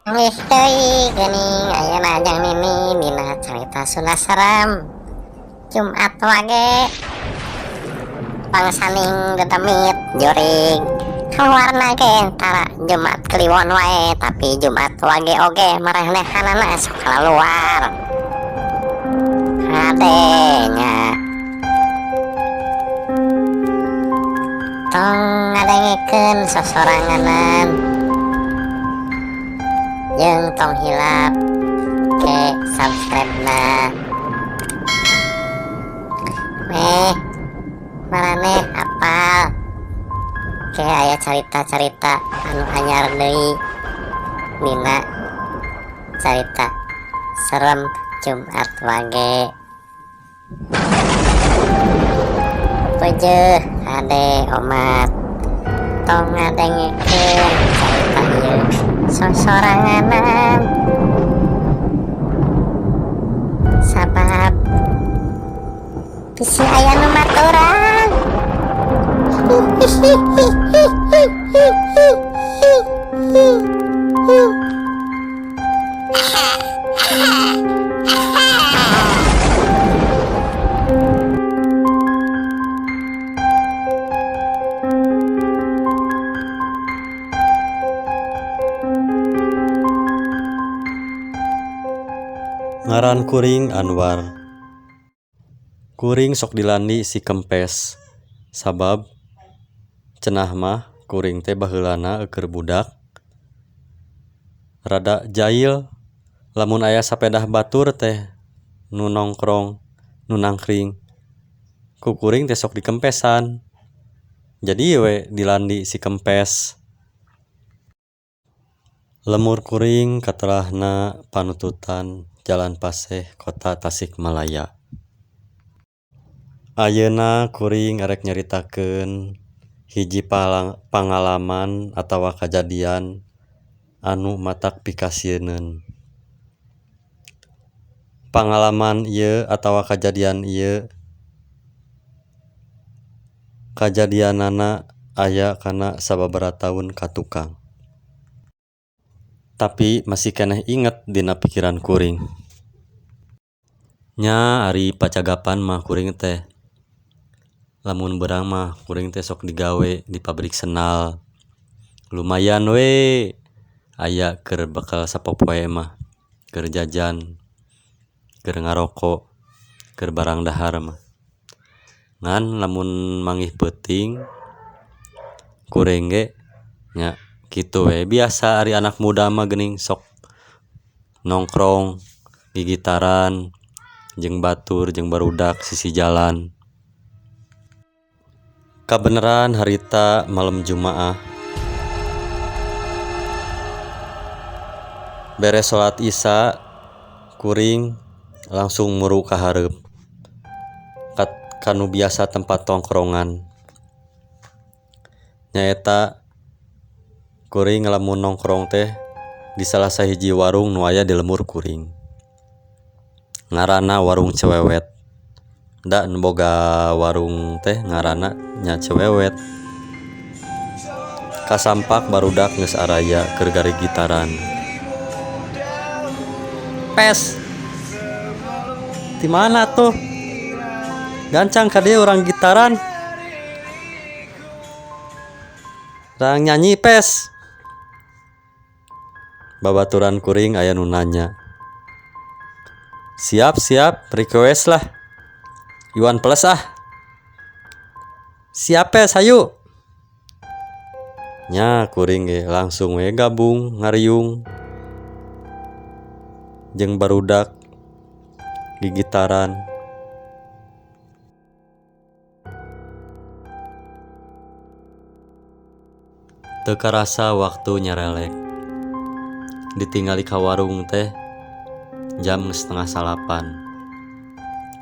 Nggih deui geuning ayeuna jeung Nini dina carita Sunda serem Jumat Wage pangsaning dedemit jurig kaluarna ge tara Jumat Kliwon wae tapi Jumat Wage oge marenehanana sok kaluar hade nya tong ngadengekeun sosoranganan jeung tong hilap ke subscribe na meh maraneh apal ke aya carita-carita anu anyar deui dina carita serem Jumat Wage. Peujeeh hade omat tong ngadengekeun carita ieu sosoranganan sabab bisi aya nu maturan. Ngaran kuring Anwar. Kuring sok dilandi si Kempes sabab cenah mah kuring teh baheulana eueuh budak rada jail lamun aya sapedah batur teh nu nongkrong nu nangkring ku kuring teh sok dikempesan jadi we dilandi si Kempes. Lemur kuring katelahna panututan Jalan Paseh Kota Tasikmalaya. Ayeuna kuring arek nyaritakeun hiji pangalaman atawa kajadian anu matak pikasieuneun. Pangalaman ieu atawa kajadian ieu kajadianana aya kana sababaraha taun ka tukang. Tapi masih keneh inget dina pikiran kuring. Nya ari pacagapan mah kuring teh lamun beurang mah kuring teh sok digawe di pabrik sendal. Lumayan we aya keur bekal sapopoe mah, keur jajan, keur ngaroko, keur barang dahar mah. Ngan lamun manggih peuting kuring ge nya kitu we biasa ari anak muda mah geuning sok nongkrong gigitaran jeung batur jeung barudak sisi jalan. Kabeneran harita malam Jumaah beres salat Isya kuring langsung muru ka hareup ka nu biasa tempat tongkrongan. Nyaeta kuring lamun nongkrong teh di salah sahiji warung nu aya di lembur kuring. Ngaranna warung Cewewet. Da nu boga warung teh ngaranna nya Cewewet. Kasampak barudak geus araya keur garigitaran. Pes. Di mana tuh? Gancang ka dieu urang gitaran. Rang nyanyi pes. Babaturan kuring aya nu nanya. Siap siap request lah. Iwan Plus ah. Siap pes hayu. Nya kuring ge langsung we gabung ngariung jeung barudak gigitaran. Teu karasa waktu nyarelek. Ditingali ka warung teh jam 7:30.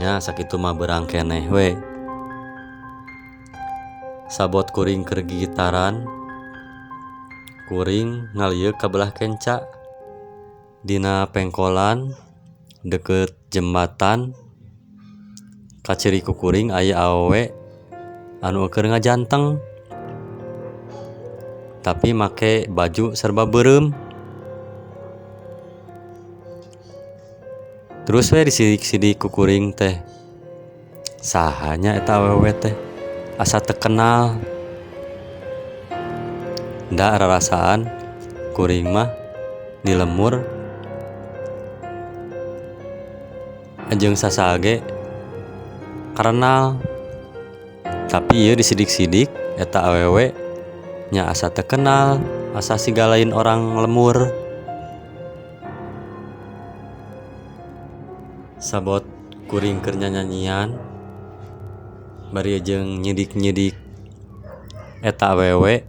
Nya sakitu mah beurang keneh we. Sabot kuring keur gigitaran, kuring ngalieuk ka belah kenca. Dina pengkolan deukeut jembatan kaciri ku kuring aya awewe anu keur ngajanteng. Tapi make baju serba beureum. Terus we disidik-sidik ku kuring teh. Saha nya eta awewe teh asa teu kenal. Da rarasaan kuring mah di lembur jeung sasaha ge karenal. Tapi ieu disidik-sidik eta awewe nya asa teu kenal, asa siga lain orang lembur. Sabot kuring keur nyanyanyian bari jeung nyidik-nyidik eta awewe.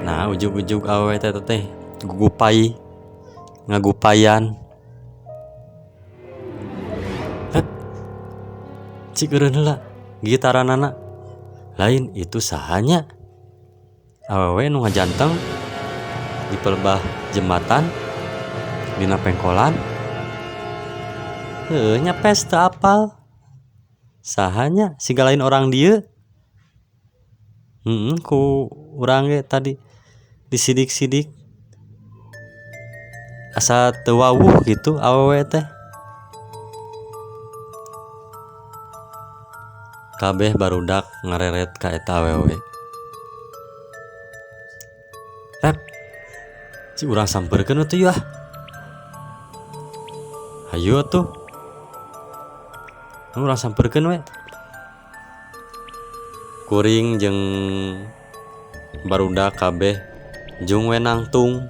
Nah ujug-ujug awewe teh gugupai ngagupayan. Hep, cik eureun heula gitaranana. Lain itu sahanya awewe nu ngajanteng di pelebah jembatan dina pengkolan. Heueuh nya pes teu apal. Sahanya siga lain orang dieu. Heeh ku urang ge tadi disidik-sidik asa teu wawuh kitu awewe teh. Kabeh barudak ngareret ka eta awewe. Pep, si urang sampeurkeun atuh yeuh. Hayu atuh. Urang sampeurkeun we. Kuring jeung barudak kabeh jung we nangtung.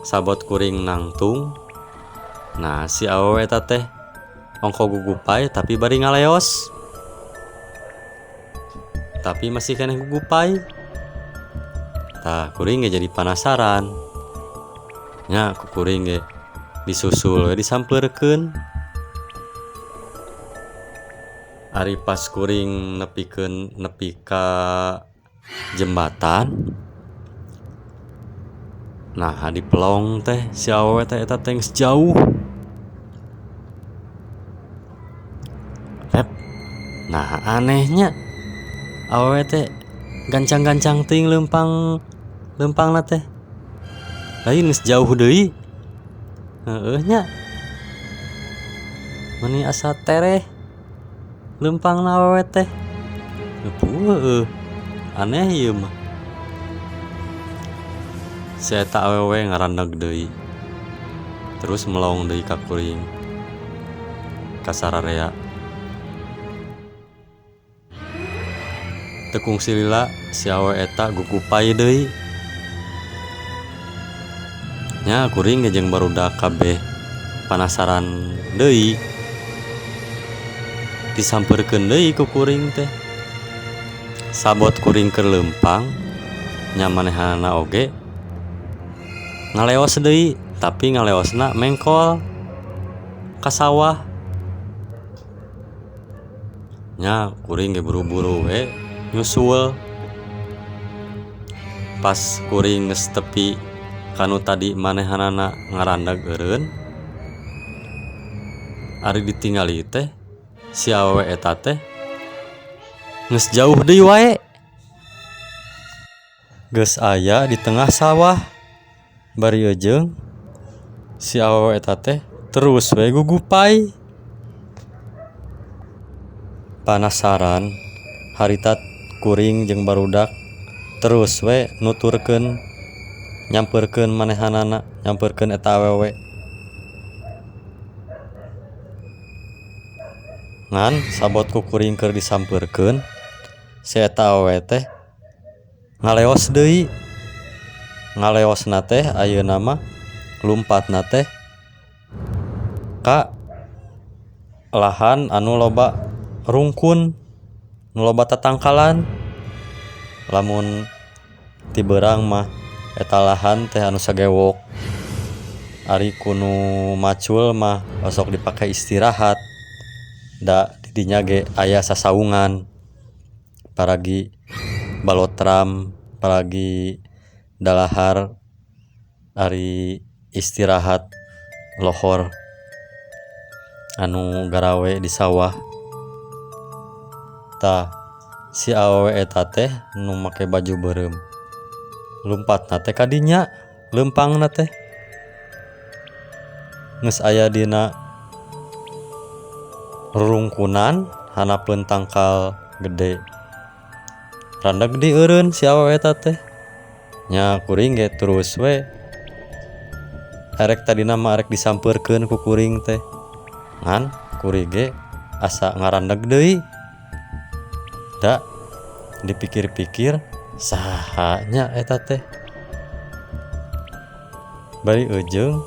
Sabot kuring nangtung. Nah si awewe eta teh ongko gugupai tapi bari ngaleos. Tapi masih keneh gugupai. Tah kuring ge jadi panasaran. Nya ku kuring ge disusul we disampeurkeun. Ari pas kuring nepikeun nepi ka jembatan. Nah di pelong teh si awewe teh eta teh geus jauh. Pep. Nah anehnya awewe teh gancang-gancang teuing leumpangna teh. Lain geus jauh deui. Heueuh nya. Meni asa tereh leumpangna awewe teh. Heueuh. Aneh ieu mah. Si eta awewe ngaraneg deui. Terus melong deui ka kuring. Ka sararea. Teu kungsi lila si awewe eta gugupai deui. Nya kuring ge jeung barudak kabeh panasaran deui. Disampeurkeun deui ku kuring teh. Sabot kuring keur leumpang nya manehanana oge ngaleos deui, tapi ngaleosna mengkol ka sawah. Nya kuring ge buru-buru we nyusul. Pas kuring geus tepi kanu tadi manehanana ngarandag eureun. Ari ditingali teh si awewe eta teh geus jauh deui wae. Geus aya di tengah sawah. Bari jeung si awewe eta teh terus we gugupai. Panasaran harita kuring jeung barudak terus we nuturkeun nyampeurkeun manehanana, nyampeurkeun eta awewe. Ngan sabot ku kuring keur disampeurkeun si eta awewe teh ngaleos deui. Ngaleosna teh ayeuna mah lumpatna teh ka lahan anu loba rungkun, nu loba tatangkalan. Lamun ti beurang mah eta lahan teh anu sagewok. Ari kunu macul mah osok dipake istirahat. Da didinya ge aya sasaungan. Paragi balotram, paragi dalahar ari istirahat lohor anu garawe di sawah. Tah si awewe eta teh nu make baju beureum lumpatna teh ka dinya leumpangna teh. Geus aya dina rurungkunan hanapeun tangkal gede. Randeg di eureun si awewe eta teh. Nya kuring ge terus we. Erek tadina mah erek disampeurkeun ku kuring teh. Ngan kuring ge asa ngarandeg deui. Da dipikir-pikir saha nya eta teh. Bari eujeung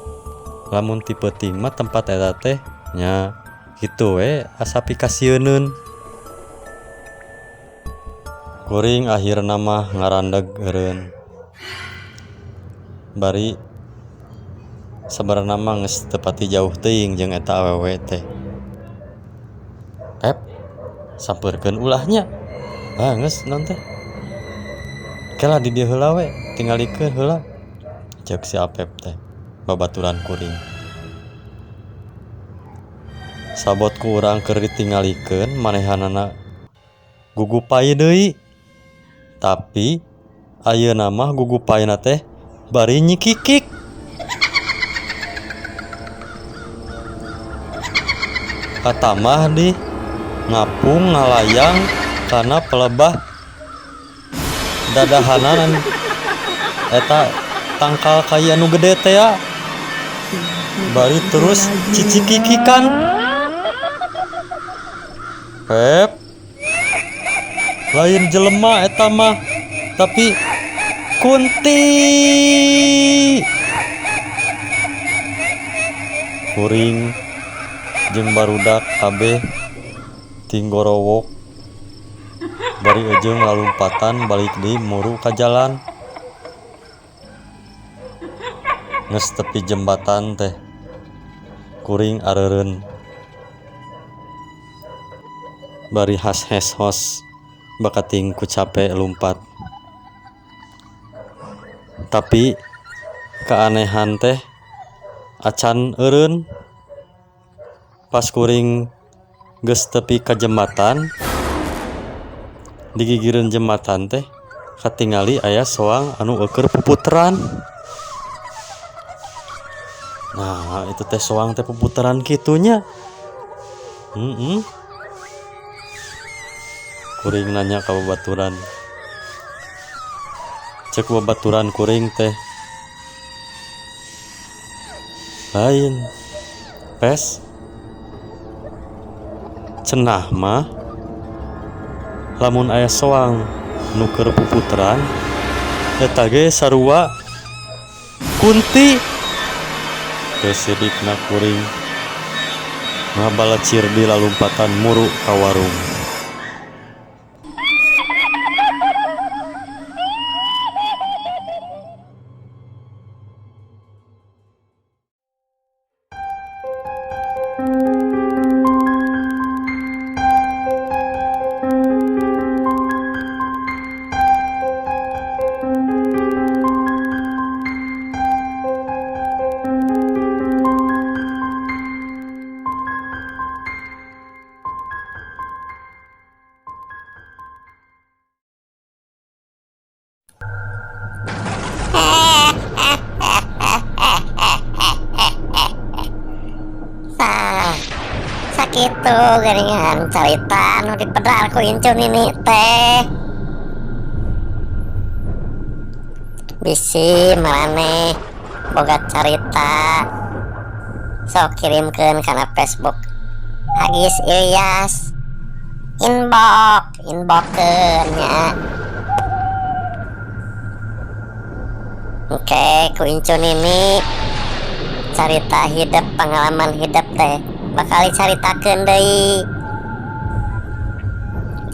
lamun ti peuting mah tempat eta teh nya kitu we asa pikasieuneun. Kuring akhirna mah ngarandeg eureun. Bari sabarana mah geus teu pati jauh teuing jeung eta awewe teh. Pep sampeurkeun ulah nya. Ah geus naon teh. Kela di dieu heula we, tingalikeun heula. Ceuk si Apep teh babaturan kuring. Sabot ku urang keur ditingalikeun manehanana gugupai deui. Tapi ayeuna mah gugupaina teh bari nyikikik. Katamah di ngapung ngalayang kana pelebah dadahanan eta tangkal kai anu gede teh ya. Bari terus cicikikikan. Pep lain jelema eta mah tapi kunti. Kuring jeung barudak kabeh tinggorowok bari eujeung lalumpatan balik deui muru ka jalan. Geus tepi jembatan teh kuring areureun bari has-hes hos bakating ku cape lumpat. Tapi keanehan teh acan eureun. Pas kuring geus tepi ka jembatan, digigireun jembatan teh katingali aya soang anu eueur puputeran. Nah, itu teh soang teh puputeran kitunya. Kuring nanya ka babaturan. Cek babaturan kuring teh lain pes cenah mah lamun aya soang nu keur puputeran eta ge sarua kunti. Teu sirikna kuring ngabalecir di lalumpatan muru ka warung. Sakitu geuningan carita nu dipedar ku Incun ini teh. Bisi maraneh boga carita sok kirimkeun kana Facebook Agis Ilyas. Inbox, inboxkeun nya. Oke, ku Incun ini carita hidup, pengalaman hidup teh bakal dicaritakeun deui.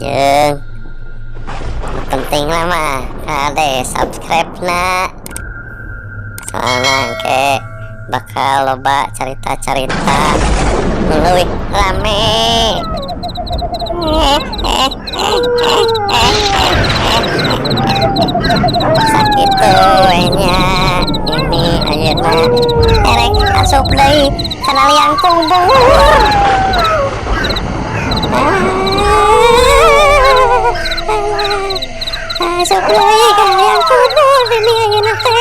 Jeung penting lah mah kade subscribe na, soalna engke bakal loba carita-carita nu leuwih rame. Sakitu we nya ini ayeuna erek asup deui kana liang kubur. Asup deui kana liang kubur ini ayeuna teh.